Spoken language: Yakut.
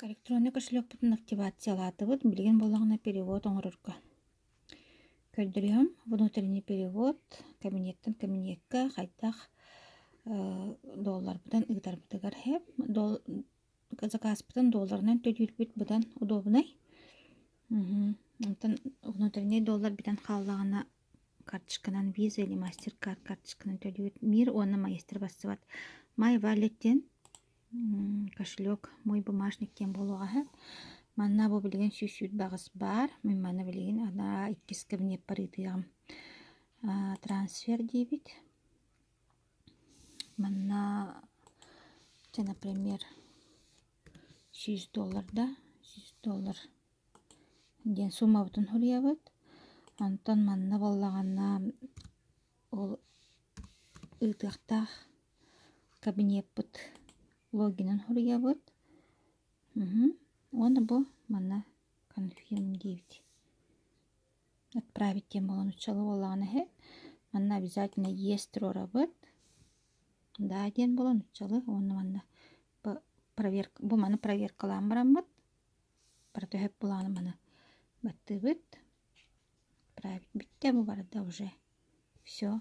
Так, электроннай кошелекпутун активациялаатыбыт. Билигин буоллаҕына перевод оҥорорго көрдөрүөм. Внутренний перевод кабинеттан кабинекка хайдах долларбытын ыытарбытыгар сөп. Заказпытын долларынан төлүүрбүт быдан удобнай. Онтон внутренний доллар бүтэн хааллаҕына карточканан Visa или MasterCard карточканан төлүүр. Мир уонна Маэстро барсыбат. My Wallet диэн кошелек мой бумажник диэн буолуоҕа үһү. Манна бу билигин 128 баар. Мин манна билигин анаа иккис кабинеппар ыытыаҕым. Трансфер диибит. Манна чэ, например, 100 доллар да, 100 доллар диэн суммабытын суруйабыт. Онтон манна буоллаҕына ол ыытыахтаах кабинеппыт логинын суруйабыт. Уонна бу манна confirm диэбит. Отправить диэн буолан уччалы буоллаҕына иһит. Манна обязательно yes туруорабыт. Да диэн буолан уччалы уонна манна проверка бу маны проверкалаан бараммыт барыта сөп буолаҕына маны баттыыбыт. Отправить бүттэ бу барыта уже все.